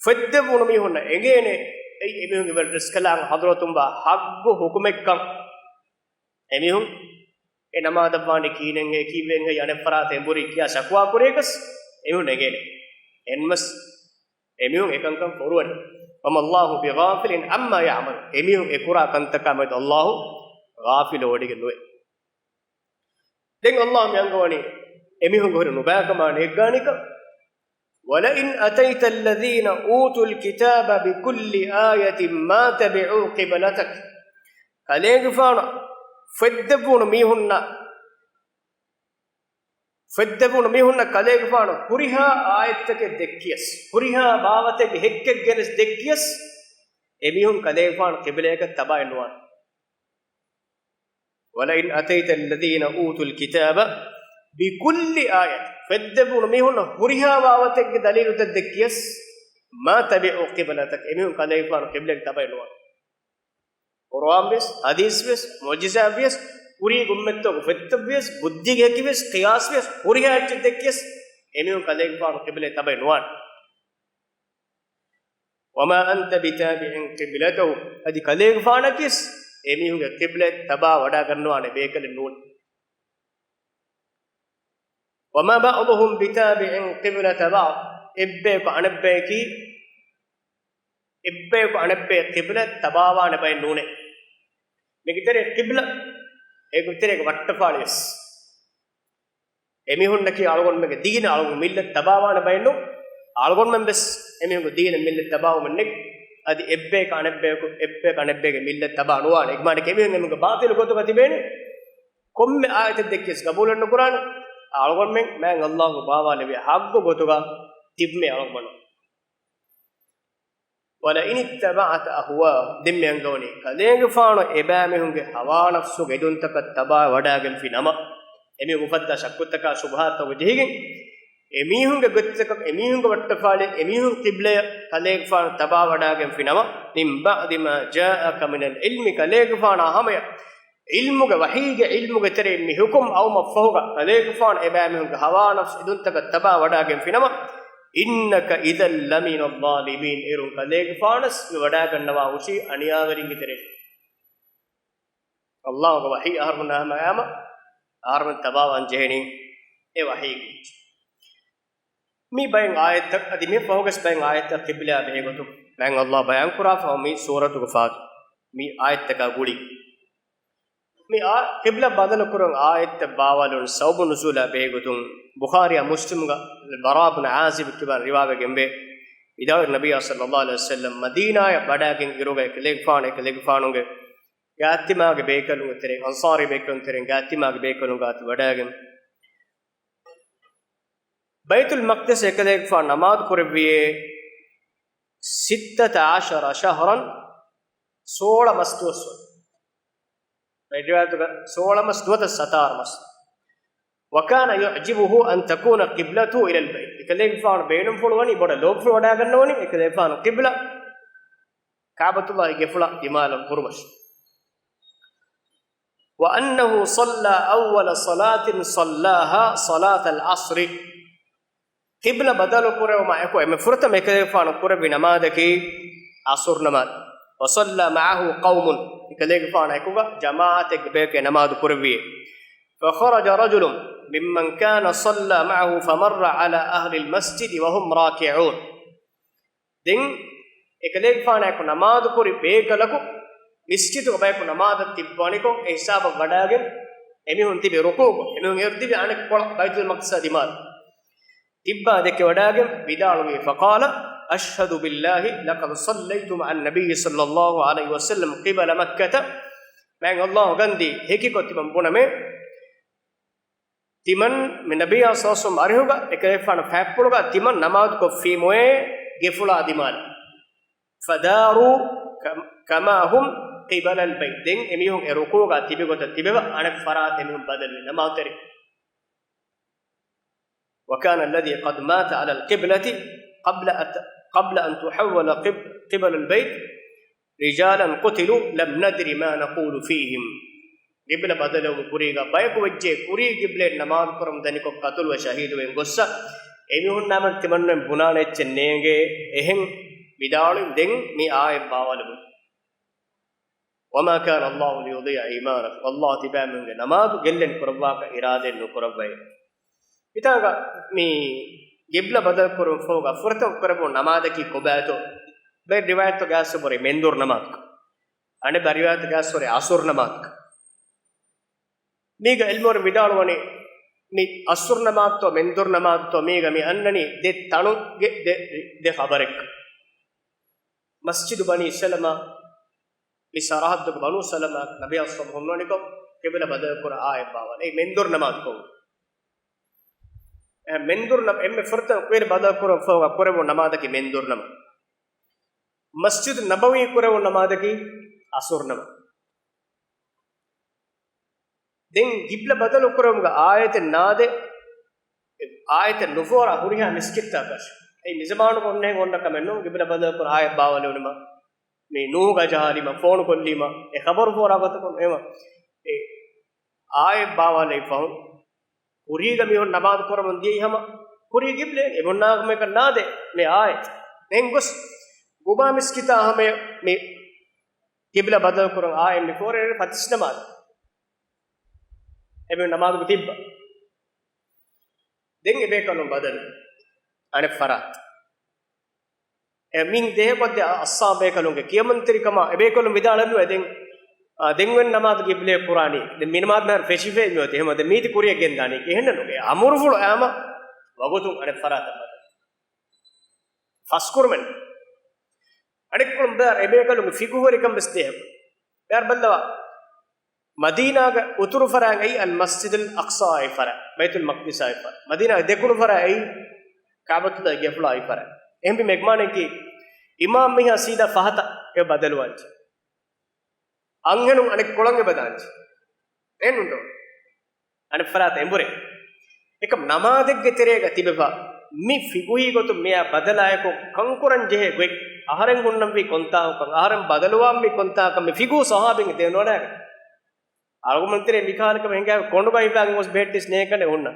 ފޮތްދެއްވުނު މީހުންނަށް އެނގޭނެ، އެއީ އެމީހުންގެ ވެރިރަސްކަލާނގެ ޙަޟްރަތުން ވާ ޙައްޤު ޙުކުމެއްކަން. އެމީހުން އެ ނަމާދަށްވާނީ ކިހިނެއްހޭ، ކީއްވެއެއްހޭ، އަނެއްފަރާތަށް އެނބުރީ ކިޔާ ޝަކުވާ ކުރޭކަސް އެމީހުން އެނގޭނެ. އެހެންވެސް އެމީހުން އެކަންކަން ފޮރުވަނީ. وَمَا اللَّهُ بِغَافِلٍ عَمَّا يَعْمَلُونَ. އެމީހުން އެކުރާ ކަންތަކާ މެދު ﷲ ޣާފިލު ވޮޑިގެން ނުވޭ. ދެން ﷲ މި އަންގަވަނީ އެމީހުންގެ ހުރި ނުބައިކަމާ ނޭއްގާނިކަން. وَلَئِنْ أَتَيْتَ الَّذِينَ أُوتُوا الْكِتَابَ بِكُلِّ آيَةٍ مَا تَبِعُوا قِبْلَتَكَ. ކަލޭގެފާނު ފޮތްދެއްވުނު މީހުންނަށް، ފޮތްދެއްވުނު މީހުންނަށް ކަލޭގެފާނު ހުރިހާ އާޔަތްތަކެއް ދެއްކިޔަސް، ހުރިހާ ބާވަތެއްގެ ހެއްކެއް ގެނެސް ދެއްކިޔަސް، އެމީހުން ކަލޭގެފާނު ޤިބްލަޔަކަށް ތަބާއެއް ނުވާނެ. وَلَئِنْ أَتَيْتَ الَّذِينَ أُوتُوا الْكِتَابَ بِكُلِّ آيَةٍ. ފޮތްދެއްވުނު މީހުންނަށް ހުރިހާ ބާވަތެއްގެ ދަލީލުތައް ދެއްކިޔަސް، مَا تَبِعُوا قِبْلَتَكَ، އެމީހުން ކަލޭގެފާނު ޤިބްލަޔަށް ތަބާއެއް ނުވާނެ. ޤުރުއާން ވެސް، ޙަދީޘް ވެސް، މުޢުޖިޒާތް ވެސް، ކުރީގެ އުއްމަތްތަކުގެ ފޮތްތައް ވެސް، ބުއްދީގެ ހެކި ވެސް، ޤިޔާސް ވެސް، ހުރިހާ އެއްޗެއް ދެއްކިޔަސް، އެމީހުން ކަލޭގެފާނު ޤިބްލަޔަށް ތަބާއެއް ނުވާނެ. وَمَا أَنْتَ بِتَابِعٍ قِبْلَتَهُمْ. އަދި ކަލޭގެފާނަކީސް އެމީހުންގެ ޤިބްލަ ތަބާ ވަޑާގަންނަވާނެ ބޭކަލެއް ނޫން. وَمَا بَعْضُهُمْ بِتَابِعٍ قِبْلَةَ بَعْضٍ. އެއްބަޔަކު އަނެއްބަޔަކީ، އެއްބަޔަކު އަނެއްބަޔަށް ޤިބްލަ ތަބާވާނެ ބައެއް ނޫނޭ. މީގެ ތެރޭ ޤިބްލަ، އޭގެ ތެރޭގެ ވައްޓަފާޅި ވެސް. އެމީހުންނަކީ އަޅުގަނޑުމެންގެ ދީނަށް އަޅުގަނޑު މިއްލަތު ތަބާވާނެ ބައެއް ނޫން. އަޅުގަނޑުމެން ވެސް އެމީހުންގެ ދީނަށް މިއްލަތު ތަބާވުމެއް ނެތް. އަދި އެއްބަޔަކަށް އަނެއްބަޔަކު، އެއްބަޔަކަށް އަނެއްބަޔެއްގެ މިއްލަތު ތަބާ ނުވާނެ. އެ މާނައަކީ އެމީހުން އެމީހުންގެ ބާޠިލު ގޮތުގަ ތިބޭނެ. ކޮންމެ އާޔަތެއް ދެއްކިޔަސް ޤަބޫލެއް ނުކުރާނެ. އަޅުގަނޑުމެން މާތް ﷲ ގެ ބާވާލެއްވި ޙައްޤު ގޮތުގަ ތިބުމޭ އަޅުގަނޑު. وَلَئِنِ اتَّبَعْتَ أَهْوَاءَهُمْ. ދެން މި އަންގަވަނީ، ކަލޭގެފާނު އެބައިމީހުންގެ ހަވާ ނަފްސުގެ އެދުންތަކަށް ތަބާ ވަޑާގެންފި ނަމަ، އެމީހުން އުފައްދާ ޝައްކުތަކާ ޝުބުހާތަކުގަ ޖެހިގެން، އެމީހުންގެ ގޮތްތަކަށް، އެމީހުންގެ ވައްޓަފާޅި، އެމީހުން ޤިބްލަޔަށް ކަލޭގެފާނު ތަބާ ވަޑާގެންފި ނަމަ، مِنْ بَعْدِ مَا جَاءَكَ مِنَ الْعِلْمِ، ކަލޭގެފާނާ ހަމަޔަށް ޢިލްމުގެ، ވަޙީގެ ޢިލްމުގެ ތެރެއިން މި ޙުކުމް އައުމަށްފަހުގަ، ކަލޭގެފާނު އެބައިމީހުންގެ ހަވާ ނަފްސު އެދުންތަކަށް ތަބާ ވަޑާގެންފި ނަމަ، إِنَّكَ إِذًا لَمِنَ الظَّالِمِينَ، އޭރުން ކަލޭގެފާނަސް މި ވަޑާގަންނަވާ ހުށީ އަނިޔާވެރިންގެ ތެރެއިން. ﷲ ގެ ވަޙީ އަހަރުމެންނާ ހަމަޔަށް އަހަރުމެން ތަބާވާން ޖެހެނީ އެ ވަޙީގެ. މި ބައެއް އާޔަތްތައް، އަދި މި ފަހުގަސް ބައެއް އާޔަތްތައް ޤިބްލާ ބެހޭ ގޮތުން މާތް ﷲ ބަޔާން ކުރާފަ މި ސޫރަތުގެ ފާތު މި އާޔަތްތަކާ ގުޅި. މި އާ، ޤިބްލާ ބަދަލު ކުރަން އާޔަތްތައް ބާވާލުން ސަބަބު ނުޒޫލާ ބެހޭ ގޮތުން ބުޚާރީއާ މުސްލިމްގަ ބަރާ ބުން ޢާޒިބް ކިބައިން ރިވާވެގެންވޭ. ވިދާޅުވި ނަބިއްޔާ ޞައްލަﷲު ޢަލައިހި ވަސައްލަމް މަދީނާޔަށް ވަޑާގެން އިރުގައި ކަލޭގެފާނު، ކަލޭގެފާނުގެ ގާތްތިމާގެ ބޭކަލުންގެ ތެރެއިން، އަންޞާރީ ބޭކަލުން ތެރެއިން ގާތްތިމާގެ ބޭކަލުން ގާތު ވަޑާގެން ބައިތުލް މަޤްދިސް އެކަލޭގެފާނު ނަމާދު ކުރެއްވިޔޭ، ستة عشر شهرا، ސޯޅަ މަސް ދުވަސް ވަނީ. މި ރިވާޔަތުގަ ސޯޅަ މަސް ނުވަތަ ސަތާރަ މަސް. وكان يعجبه أن تكون قبلته إلى البيت. އެކަލޭގެފާނު ބޭނުންފުޅު ވަނީ، ބޮޑަށް ލޯބިފުޅު ވަޑައިގަންނަވަނީ އެކަލޭގެފާނު ޤިބްލަ ކައުބަތުﷲގެ ގެފުޅާ ދިމާލަށް ހުރުމަށް. وأنه صلى أول صلاة صلاها صلاة العصر. ޤިބްލަ ބަދަލު ކުރެވުމާ އެކު އެންމެ ފުރަތަމަ އެކަލޭގެފާނު ކުރެއްވި ނަމާދަކީ ޢަޞުރު ނަމާދު. وصلى معه قوم، އެކަލޭގެފާނާ އެކުގަ ޖަމާޢަތެއްގެ ބަޔެކޭ ނަމާދު ކުރެއްވިއޭ. فخرج رجل ممن كان صلى معه فمر على أهل المسجد وهم راكعون. ދެން އެކަލޭގެފާނާއެކު ނަމާދުކުރި ބޭކަލަކު މިސްކިތުގަ ބަޔަކު ނަމާދަށް ތިއްބަވަނިކޮށް، އެ ހިސާބަށް ވަޑައިގެން އެމީހުން ތިބި ރުކޫޢުކޮށް، އެމީހުން އޭރު ތިބި އަނެއްކޮޅަށް ބައިތުލް މަޤްދިސާ ދިމާލަށް ތިއްބާ ދެކެވަޑައިގެން ވިދާޅުވި، فقال: أشهد بالله لقد صليت مع النبي صلى الله عليه وسلم قبل مكة. މާތް ﷲ ގަންދީ ހެކިކޮށް ތިމަން ބުނަމޭ، ތިމަން މި ނަބިއްޔާ ޞައްލަﷲު ޢަލައިހި ވަސައްލަމް އަރިހުގަ އެކަލޭގެފާނު ފަތްޕުޅުގަ ތިމަން ނަމާދުކޮށްފީމުއޭ ގެފުޅާ ދިމާލަށް. فداروا كم-، كما هم قبل البيت. ދެން އެމީހުން އެ ރުކޫޢުގަ ތިބި ގޮތަށް ތިބެވަ އަނެއް ފަރާތަށް އެމީހުން ބަދަލުވި ނަމާދުތެރޭ. وكان الذي قد مات على القبلة قبل أت-، قبل أن تحول قب-، قبل البيت رجالا قتلوا لم ندر ما نقول فيهم. ޤިބްލަ ބަދަލުވުމުގެ ކުރީގަ ބަޔަކު ވެއްޖެ، ކުރީ ޤިބްލައަށް ނަމާދު ކުރަމުން ދަނިކޮށް ޤަތުލުވެ ޝަހީދުވެގެން ގޮއްސަ، އެމީހުންނާމެދު ތިމަންމެން ބުނާނެ އެއްޗެއް ނޭނގޭ. އެހެން ވިދާޅުވި ދެން މި އާޔަތް ބާވާލެވުނު. وما كان الله ليضيع إيمانكم. ﷲ ތިބާމެންގެ ނަމާދު ގެއްލެން ކުރައްވާކަށް އިރާދައެއް ނުކުރައްވައޭ. މިތާގަ މި ޤިބްލަ ބަދަލު ކުރުން ފަހުގަ ފުރަތަމަ ކުރެވުނު ނަމާދަކީ ކޮބާތޯ؟ ބައެއް ރިވާޔަތްތަކުގަ އައިސް ވަރެ މެންދުރު ނަމާދު. އަނެއް ރިވާޔަތުގަ އައިސް ވަރެ ޢަޞުރު ނަމާދު. މީގަ ޢިލްމުވެރިން ވިދާޅުވަނީ، މި ޢަޞުރު ނަމާދުތޯ މެންދުރު ނަމާދުތޯ މީގަ މި އަންނަނީ ދެ ތަނުގެ ދެ، ދެ ޚަބަރެއް. މަސްޖިދު ބަނީ ސަލަމާ، މި ސަރަޙައްދުގެ ބަނޫ ސަލަމާ، ނަބިއްޔާ ޞައްލަﷲު ޢަލައިހި ވަސައްލަމް ހުންނަވަނިކޮށް، ޤިބްލަ ބަދަލު ކުރާ އާޔަތް ބާވާލެވުނު. އެ މެންދުރު ނަމާދު ކޮށް. އެ މެންދުރު ނަމާ، އެންމެ ފުރަތަމަ ޤިބްލަ ބަދަލު ކުރުން ފަހުގަ ކުރެވުނު ނަމާދަކީ މެންދުރު ނަމާދު. މަސްޖިދު ނަބަވީ ކުރެވުނު ނަމާދަކީ ޢަޞުރު ނަމާދު. ދެން ޤިބްލަ ބަދަލު ކުރުމުގެ އާޔަތެއް ނާދޭ، އެ އާޔަތެއް ނުފޯރާ ހުރިހާ މިސްކިތްތަކަށް. އެއީ މިޒަމާނުގަ އޮންނަ އެހެން އޮންނަ ކަމެއް ނޫން، ޤިބްލަ ބަދަލު ކުރާ އާޔަތް ބާވާލެވުނީމަ، މި ނޫހުގަ ޖަހާލީމަ، ފޯނު ކޮށްލީމަ، އެ ޚަބަރު ފޯރާ ގޮތަކުން އެމަ، އެ އާޔަތް ބާވާލެވި ފަހުން، ކުރީގަ މީހުން ނަމާދު ކުރަމުން ދިޔައީ ހަމަ ކުރީ ޤިބްލައެއް، އެމަންނާގަ މެކަން ނާދޭ މި އާޔަތް. އެހެން ގޮސް ގުބާ މިސްކިތާ ހަމަޔަށް މި ޤިބްލަ ބަދަލު ކުރަން އާޔަތް މި ފޯރެ ފަތިސް ނަމާދު. އެމީހުން ނަމާދުގަ ތިއްބަ. ދެން އެބޭކަލުން ބަދަލު. އަނެއް ފަރާތް. އެ މިން ދޭހަކޮށްދޭ އައްސާ ބޭކަލުންގެ ކިޔަމަންތެރިކަމާ އެބޭކަލުން ވިދާޅެއްނުވޭ ދެން، އާ، ދެންވެން ނަމާދު ޤިބްލައަށް ކުރާނީ. ދެން މި ނަމާދު މިހާރު ފެށިފައި މިއޮތީ. އެހެމަ ދެން މީތި ކުރިއަށް ގެންދާނީ. އެހެންނެއް ނުވޭ. އަމުރުފުޅު އައިމަ ވަގުތުން އަނެއް ފަރާތަށް ބަދަލު. ފަސްކުރުމެއް. އަނެއްކޮޅުން ބޭރަށް އެބޭކަލުންގެ ފިޤުހުވެރިކަން ވެސް ދޭހަކު. ބޭރަށް ބައްލަވާ. މަދީނާގެ އުތުރު ފަރާތް އެއީ އަލް މަސްޖިދުލް އަޤްޞާ އެއް ފަރާތް، ބައިތުލް މަޤްދިސާ އެއް ފަރާތް. މަދީނާގެ ދެކުނު ފަރާތް އެއީ ކައުބަތުﷲގެ ގެފުޅާ އެއް ފަރާތް. އެހެންވީމަ އެ މާނައަކީ އިމާމް މީހާ ސީދާ ފަހަތަށް އެ ބަދަލުވާންޖެ. އަންހެނުން އަނެއްކޮޅަށް އެބަދާންޖެ. އެހެންނޫންތޯ؟ އަނެއް ފަރާތަށް އެނބުރޭ. އެކަމް ނަމާދެއްގެ ތެރޭގަ ތިބެފަ މި ފިޤުހީ ގޮތުން މިއާ ބަދަލާއެކު ކަންކުރަން ޖެހޭ ގޮތް އަހަރެން ހުންނަންވީ ކޮންތާކަން، އަހަރެން ބަދަލުވާންވީ ކޮންތާކަން މި ފިޤުހު ޞަޙާބީން ދެނެވަޑައިގަންނަ. އަޅުގަނޑުމެން ތެރޭ މިކަހަލަ ކަމެއް ހިނގާ ކޮނޑުގަ ހިފާގެން ގޮސް ބެހެއްޓިސް ނޭނގެ ކަންނޭނގެ ހުންނަ.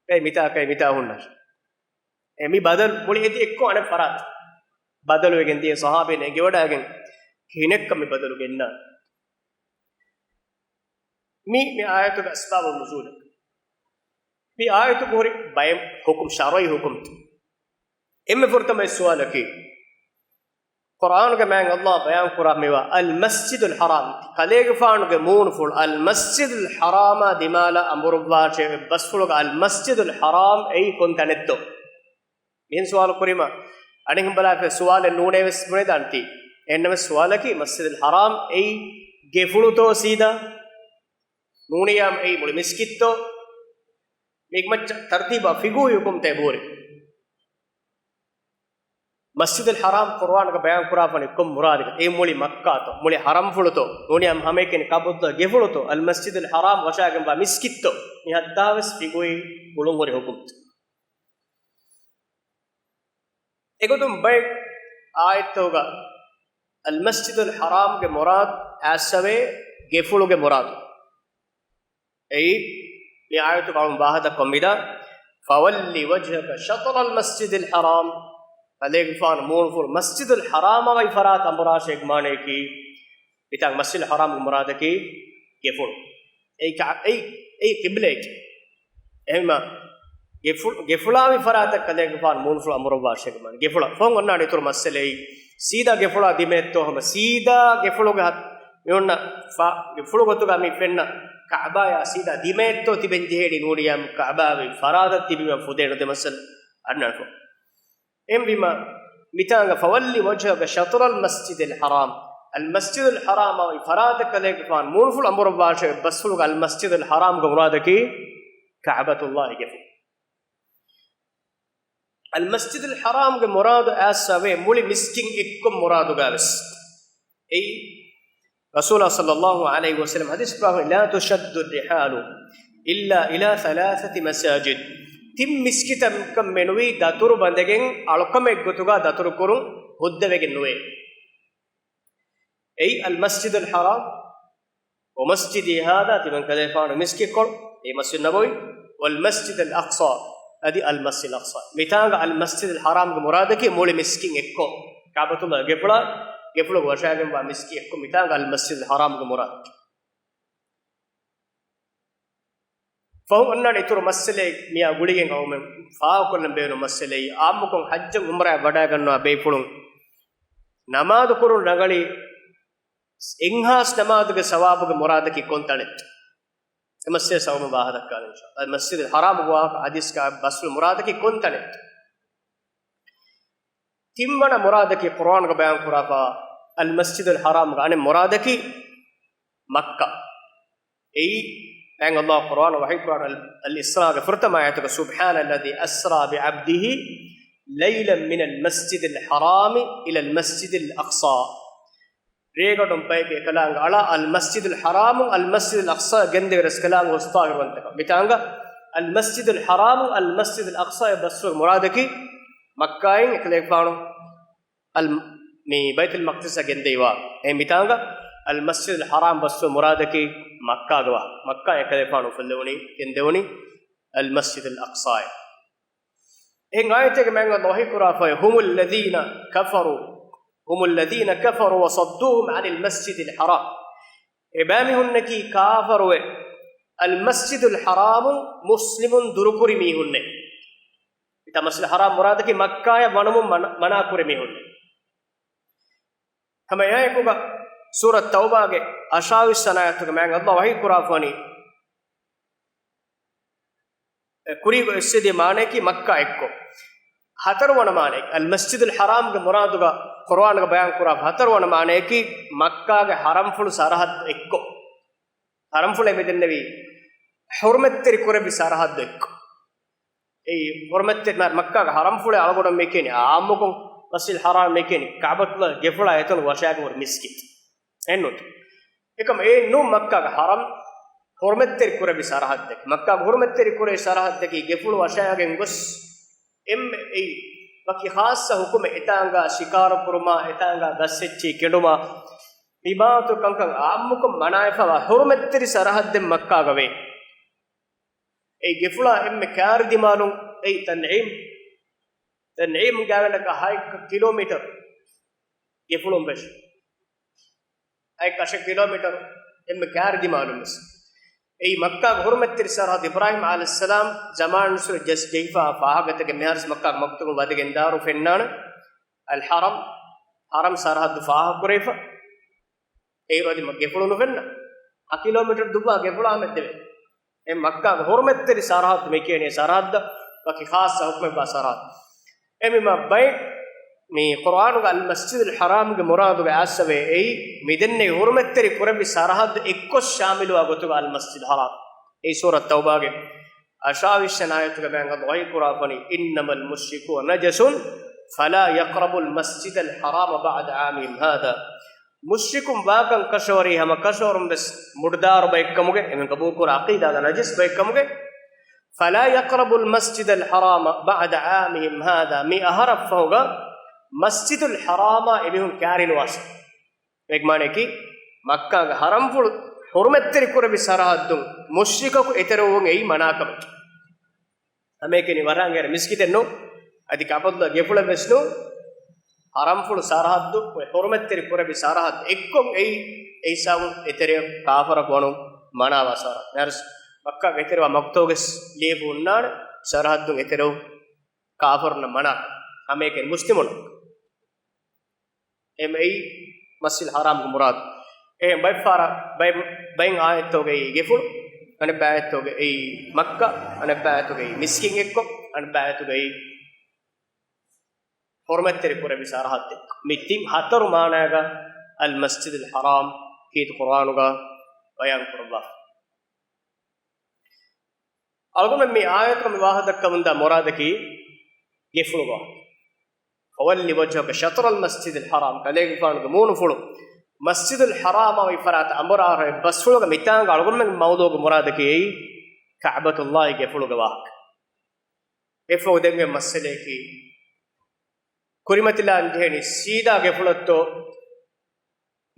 އެ މިތާ ކައި މިތާ ހުންނަ. އެ މި ބަދަލު މުޅި އެތި އެއްކޮށް އަނެއް ފަރާތަށް ބަދަލުވެގެން ދިޔަ ޞަޙާބީން އެނގިވަޑައިގެން ކިހިނެއްކަން މި ބަދަލު ގެންނާނެ. މި، މި އާޔަތުގެ އަސްބާބު ނުޒޫލަކީ. މި އާޔަތުގަ ހުރި ބައެއް ޙުކުމް، ޝަރުޢީ ޙުކުމްތައް. އެންމެ ފުރަތަމަ ސުވާލަކީ، ޤުރްއާނުގެ މާތް ﷲ ބަޔާން ކުރާ މިވާ އަލް މަސްޖިދުލް ޙަރާމް، ކަލޭގެފާނުގެ މޫނުފުޅު އަލް މަސްޖިދުލް ޙަރާމާ ދިމާލަށް އަނބުރުއްވާށޭ، ބަސްފުޅުގަ އަލް މަސްޖިދުލް ޙަރާމް އެއީ ކޮން ތަނެއްތޯ؟ މިހެން ސުވާލު ކުރީމަ، އަނެއްހެން ބަލާފަ ސުވާލެއް ނޫނޭ ވެސް ބުނެދާނެތީ. އެހެންނަމަ ސުވާލަކީ، މަސްޖިދުލް ޙަރާމް އެއީ ގެފުޅުތޯ ސީދާ؟ ނޫނިއްޔާމު އެއީ މުޅި މިސްކިތްތޯ؟ މީގެ މައްޗަށް ތަރުތީބާ ފިޤުހީ ޙުކުމްތައް އެބަހުރި. މަސްޖިދުލް ޙަރާމް ޤުރުއާންގަ ބަޔާން ކުރާފަނި ކޮން މުރާދެއް؟ އެ މުޅި މައްކާތޯ، މުޅި ޙަރަމްފުޅުތޯ، ނޫނީ ހަމައެކަނި ކައުބަތުﷲ ގެފުޅުތޯ، އަލްމަސްޖިދުލް ޙަރާމް ވަށާގެންވާ މިސްކިތްތޯ؟ މި ހައްދާވެސް ފިޤުހީ ގުޅުންހުރި ޙުކުމްތައް. އެގޮތުން ބައެއް އާޔަތްތަކުގަ އަލްމަސްޖިދުލް ޙަރާމްގެ މުރާދު އާސަވޭ ގެފުޅުގެ މުރާދު. އެއީ، މި އާޔަތުގަ އަޅުން ވާހަކަ ކޮށް މިދާ، "فول وجهك شطر المسجد الحرام." ކަލޭގެފާނު މޫނުފުޅު މަސްޖިދުލް ޙަރާމާ ވައި ފަރާތަށް އަނބުރާށޭ މާނަޔަކީ، މިތާނގަ މަސްޖިދުލް ޙަރާމްގެ މުރާދަކީ ގެފުޅު. އެއީ ކަ-، އެއީ، އެއީ ޤިބްލައެކޭ. އެހެންމަ ގެފު-، ގެފުޅާ ވި ފަރާތަށް ކަލޭގެފާނު މޫނުފުޅު އަނބުރައްވާށޭ މާނަ. ގެފުޅަށް ފަހުން އޮންނާނެ އިތުރު މައްސަލައެއް. ސީދާ ގެފުޅާ ދިމައެއްތޯ ހަމަ ސީދާ ގެފުޅުގެ ހަ-، މި އޮންނަ ފާ-، ގެފުޅު ގޮތުގަ މި ފެންނަ ކަޢުބާޔާ ސީދާ ދިމައެއްތޯ ތިބެން ޖެހޭނީ ނޫނިއްޔާމު ކަޢުބާ ވި ފަރާތަށް ތިބީމަ ފުދޭނެ ދެ މައްސަލަ އަންނާނެ ފަހުން. އެހެންވީމަ، މިތާނގަ "فول وجهك شطر المسجد الحرام." އަލްމަސްޖިދުލް ޙަރާމާ ވި ފަރާތަށް ކަލޭގެފާނު މޫނުފުޅު އަނބުރައްވާށޭ ބަސްފުޅުގަ އަލްމަސްޖިދުލް ޙަރާމްގެ މުރާދަކީ ކަޢުބަތުﷲ ގެފުޅު. އަލްމަސްޖިދުލް ޙަރާމްގެ މުރާދު އާސަވޭ މުޅި މިސްކިތް އެއްކޮށް މުރާދުގަވެސް. އެއީ، ރަސޫލާ ޞައްލައްލާހު ޢަލައިހި ވަސައްލަމަ ޙަދީޘް ކުރާ، "لا تشد الرحال إلا إلى ثلاثة مساجد." ތިން މިސްކިތަށް މެނުވީ ދަތުރު ބަނދެގެން އަޅުކަމެއް ގޮތުގަ ދަތުރު ކުރުން ހުއްދަވެގެން ނުވޭ. އެއީ، އަލްމަސްޖިދުލް ޙަރާމް، "ومسجدي هذا" ތިމަން ކަލޭފާނު މިސްކިތްކޮޅު، އެއީ މަސްޖިދު ނަބަވީ، "والمسجد الأقصى" އަދި އަލްމަސްޖިދުލް އަޤްޞާ. މިތާނގަ އަލްމަސްޖިދުލް ޙަރާމްގެ މުރާދަކީ މުޅި މިސްކިތް އެއްކޮށް، ކަޢުބަތުﷲ ގެފުޅާ، ގެފުޅުގަ ވަށާގެންވާ މިސްކިތް އެއްކޮށް، މިތާނގަ އަލްމަސްޖިދުލް ޙަރާމްގެ މުރާދަކީ. ފަހުން އޮންނާނެ އިތުރު މައްސަލައެއް މިއާ ގުޅިގެން އައުމެ ފާހަގަކޮށްލަން ބޭނުން މައްސަލައީ، އާއްމުކޮށް ޙައްޖަށް ޢުމްރާއަށް ވަޑައިގަންނަވާ ބޭފުޅުން ނަމާދު ކުރުން ރަނގަޅީ އެއްހާސް ނަމާދުގެ ސަވާބުގެ މުރާދަކީ ކޮން ތަނެއްތޯ؟ އެ މައްސަލަ ސަބަބުން ވާހަކަ ދައްކާލަން އިންޝާﷲ. މަސްޖިދުލް ޙަރާމްގެ ވާހަކަ ޙަދީޘްގަ ބަސްފުޅު މުރާދަކީ ކޮން ތަނެއްތޯ؟ ތިންވަނަ މުރާދަކީ ޤުރުއާންގަ ބަޔާން ކުރާފަ، އަލްމަސްޖިދުލް ޙަރާމްގެ އަނެއް މުރާދަކީ މައްކާ. އެއީ، މާތް ﷲ ޤުރުއާން ވަޙީ ކުރާން އަލް-، އަލް އިސްރާގެ ފުރަތަމަ އާޔަތުގަ، "سبحان الذي أسرى بعبده ليلا من المسجد الحرام إلى المسجد الأقصى." ރޭގަނޑުން ބައެއްގެ އެކަލާނގެ އަޅާ އަލްމަސްޖިދުލް ޙަރާމުން އަލްމަސްޖިދުލް އަޤްޞާއަށް ގެންދެވި ރަސްކަލާނގެ ހުސް ޠާހިރުވަންތަކަން. މިތާނގަ އަލްމަސްޖިދުލް ޙަރާމުން އަލްމަސްޖިދުލް އަޤްޞާއަށް ބަސްފުޅުގެ މުރާދަކީ މައްކާއިން އެކަލޭގެފާނު އަލް-، މި ބައިތުލް މަޤްދިސަށް ގެންދެވި. އެހެން މިތާނގަ އަލްމަސްޖިދުލް ޙަރާމް ބަސްފުޅުގެ މުރާދަކީ މައްކާގެ ވާ-، މައްކާއިން އެކަލޭގެފާނު އުފުއްލެވުނީ، ގެންދެވުނީ އަލްމަސްޖިދުލް އަޤްޞާއަށް. އެހެން އާޔަތެއްގަ މާތް ﷲ ވަޙީ ކުރާފައި، "هم الذين كفروا، هم الذين كفروا وصدوهم عن المسجد الحرام." އެބައިމީހުންނަކީ ކާފަރުވެ، އަލްމަސްޖިދުލް ޙަރާމުން މުސްލިމުން ދުރުކުރި މީހުންނޭ. މިތާ މަސްޖިދުލް ޙަރާމް މުރާދަކީ މައްކާއަށް ވަނުމުން މަނަ-، މަނާ ކުރި މީހުންނޭ. ހަމަ އެއާއެކުގަ ސޫރަތު ތައުބާގެ އަށާވީސް ވަނަ އާޔަތުގަ މާތް ﷲ ވަޙީ ކުރާފަވަނީ، އެ ކުރީގަ އެއްސެދި މާނަޔަކީ މައްކާ އެއްކޮށް. ހަތަރުވަނަ މާނަޔަކީ، އަލްމަސްޖިދުލް ޙަރާމްގެ މުރާދުގަ ޤުރުއާންގަ ބަޔާން ކުރާ ހަތަރުވަނަ މާނަޔަކީ، މައްކާގެ ޙަރަމްފުޅު ސަރަޙައްދު އެއްކޮށް. ޙަރަމްފުޅޭ މިދެންނެވީ، ޙުރުމަތްތެރި ކުރެއްވި ސަރަޙައްދު އެއްކޮށް. އެއީ ޙުރުމަތްތެރި މަ-، މައްކާގެ ޙަރަމްފުޅޭ އަޅުގަނޑު މި ކިޔަނީ، އާއްމުކޮށް މަސްޖިދުލް ޙަރާމް މި ކިޔަނީ، ކަޢުބަތުﷲ ގެފުޅާ އެތަނުން ވަށާގެން ހުރި މިސްކިތް. އެއްނުތު. އެކަމަ އެއެއްނޫން މައްކާގެ ޙަރަމް ޙުރުމަތްތެރި ކުރެއްވި ސަރަޙައްދެއް. މައްކާގެ ޙުރުމަތްތެރި ކުރެއްވި ސަރަޙައްދަކީ ގެފުޅު ވަށާގެން ގޮސް އެންމެ އެއީ ވަކި ޚާއްޞަ ޙުކުމެއް އެތާނގާ ޝިކާރު ކުރުމާ، އެތާނގާ ގަސް އެއްޗި ކެނޑުމާ، މިބާވަތު ކަންކަން އާއްމުކޮށް މަނާވެފަވާ ޙުރުމަތްތެރި ސަރަޙައްދެއް މައްކާގަ ވޭ. އެ ގެފުޅާ އެންމެ ކާރި ދިމާލުން އެއީ ތަންޢީމް. ތަންޢީމް ގާތްގަނޑަކަށް ހަތް ކިލޯމީޓަރު ގެފުޅުން ވެށި. އައި ކަށަ ކިލޯމީޓަރު އެންމެ ކާރި ދިމާލުން ވެސް. އެއީ މައްކާގެ ޙުރުމަތްތެރި ސަރަޙައްދު އިބްރާހީމް ޢަލައިހިއްސަލާމް ޒަމާނުއްސުރެ ޖެސް ޖެހިފާ ފާހަގަތަކެއް މިހާރުސް މައްކާގެ މަގުތަކުން ވަދެގެން ދާރު ފެންނާނެ. އަލް ޙަރަމް، ޙަރަމް ސަރަޙައްދު ފާހަގަކުރެވިފަ. އޭރު އަދި މަ-، ގެފުޅު ނުފެންނަ. ހަ ކިލޯމީޓަރު ދުއްވާ ގެފުޅާ މެއްދެވެ. އެ މައްކާގެ ޙުރުމަތްތެރި ސަރަޙައްދު މި ކިޔަނީ ސަރަޙައްދަށް ވަކި ޚާއްޞަ ޙުކުމެއްވާ ސަރަޙައްދު. އެމި މަ ބައެއް މި ޤުރުއާނުގަ އަލްމަސްޖިދުލް ޙަރާމްގެ މުރާދުގަ އައިސްފަވޭ އެއީ، މިދެންނެވި ޙުރުމަތްތެރި ކުރެއްވި ސަރަޙައްދު އެއްކޮށް ޝާމިލުވާ ގޮތުގަ އަލްމަސްޖިދުލް ޙަރާމް. އެއީ ސޫރަތު ތައުބާގެ އަށާވީސް ވަނަ އާޔަތުގަ މާތް ﷲ ވަޙީ ކުރާފަނީ، "إنما المشركون نجس فلا يقربوا المسجد الحرام بعد عامهم هذا. މުޝްރިކުން ވާކަން ކަށަވަރީ ހަމަ ކަށަވަރުން ވެސް މުޑުދާރު ބައެއްކަމުގެ، އެމެން ގަބޫލުކުރާ ޢަޤީދާގަ ނަޖިސް ބައެއްކަމުގެ. فلا يقربوا المسجد الحرام بعد عامهم هذا. މި އަހަރަށްފަހުގަ މަސްޖިދުލް ޙަރާމާ އެމީހުން ކާރިނުވާށޭ. އޭގެ މާނައަކީ، މައްކާގެ ޙަރަމްފުޅު ޙުރުމަތްތެރި ކުރެއްވި ސަރަޙައްދުން މުޝްރިކަކު އެތެރެވުން އެއީ މަނާކަމެއް. ހަމައެކަނި ވަރަށް އެރެ މިސްކިތެއް ނޫން، އަދި ކަޢުބަތުﷲ ގެފުޅެއް ވެސް ނޫން. ޙަރަމްފުޅު ސަރަޙައްދު، އޮތް ޙުރުމަތްތެރި ކުރެއްވި ސަރަޙައްދު އެއްކޮށް އެއީ، އެ ހިސާބުން އެތެރެ ކާފަރަކު ވަނުން މަނާވާ ސަރަޙައްދު. ނަރަސް މައްކާގެ އެތެރެވާ މަގުތައް ވެސް ލިޔެފަ ހުންނާނެ، ސަރަޙައްދުން އެތެރެވުން ކާފަރުންނަށް މަނާ. ހަމައެކަނި މުސްލިމުން. އެމެއީ މަސްޖިދުލް ޙަރާމްގެ މުރާދު. އެހެން ބައެއްފަހަރަށް ބައެއް، ބައެއް އާޔަތުގައި ގެފުޅު، އަނެއް އާޔަތުގައި މައްކާ، އަނެއް އާޔަތުގައި މިސްކިތް އެއްކޮށް، އަނެއް އާޔަތުގައި ޙުރުމަތްތެރި ކުރެއްވި ސަރަޙައްދެއް. މި ތިން ހަތަރު މާނާގަ އަލް މަސްޖިދުލް ޙަރާމް ކީރިތި ޤުރްއާނުގަ ބަޔާން ކުރައްވާފަ. އަޅުގަނޑުމެން މި އާޔަތުގަ މި ވާހަކަ ދައްކަމުންދާ މުރާދަކީ ގެފުޅުގަ، فول وجهك شطر المسجد الحرام، ކަލޭގެފާނުގެ މޫނުފުޅު މަސްޖިދުލް ޙަރާމާ އޮތް ފަރާތަށް އަނބުރާ އަރާ އޮތް ބަސްފުޅުގަ. މިތާނގަ އަޅުގަނޑުމެންގެ މައުޟޫޢުގެ މުރާދަކީ އެއީ ކަޢުބަތުﷲގެ ގެފުޅުގެ ވާހަކަ. އެއަށްފަހު ދެން މައްސަލައަކީ، ކުރިމަތިލާން ޖެހެނީ ސީދާ ގެފުޅަށްތޯ،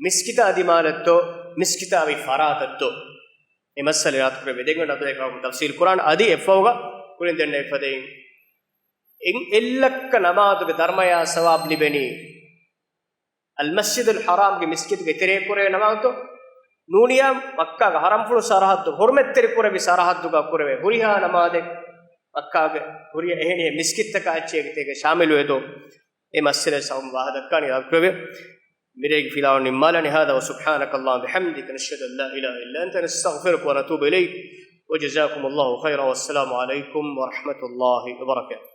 މިސްކިތާ ދިމާލަށްތޯ، މިސްކިތާ އޮތް ފަރާތަށްތޯ؟ އެ މައްސަލަ އިރާދަކުރެއްވި ދެން އަދު އެކަމު ތަފްސީލް ކުރާން. އަދި އެއަށްފަހުގަ ކުރިން ދެންނެވި ފަދައިން އެއް، އެއްލައްކަ ނަމާދުގެ ދަރުމަޔާ ސަވާބު ލިބެނީ އަލްމަސްޖިދުލް ޙަރާމްގެ މިސްކިތުގެ ތެރޭ ކުރެވޭ ނަމާދުތޯ؟ ނޫނިޔާ މައްކާގެ ޙަރަމްފުޅު ސަރަޙައްދު ޙުރުމަތްތެރި ކުރެއްވި ސަރަޙައްދުގަ ކުރެވޭ ހުރިހާ ނަމާދެއް މައްކާގެ ހުރިހާ އެހެނިހެން މިސްކިތްތަކާ އެއްޗެހި ތޭގަ ޝާމިލު ވޭތޯ؟ އެ މައްސަލަ ސަބަބުން ވާހަކަ ދައްކާނީ އިރާދަކުރެވޭ. މިރޭގެ ފިލާވަޅު ނިންމާލަނީ. هذا وسبحانك اللهم بحمدك نشهد أن لا إله إلا أنت نستغفرك ونتوب إليك وجزاكم الله خيرا والسلام عليكم ورحمة الله وبركاته.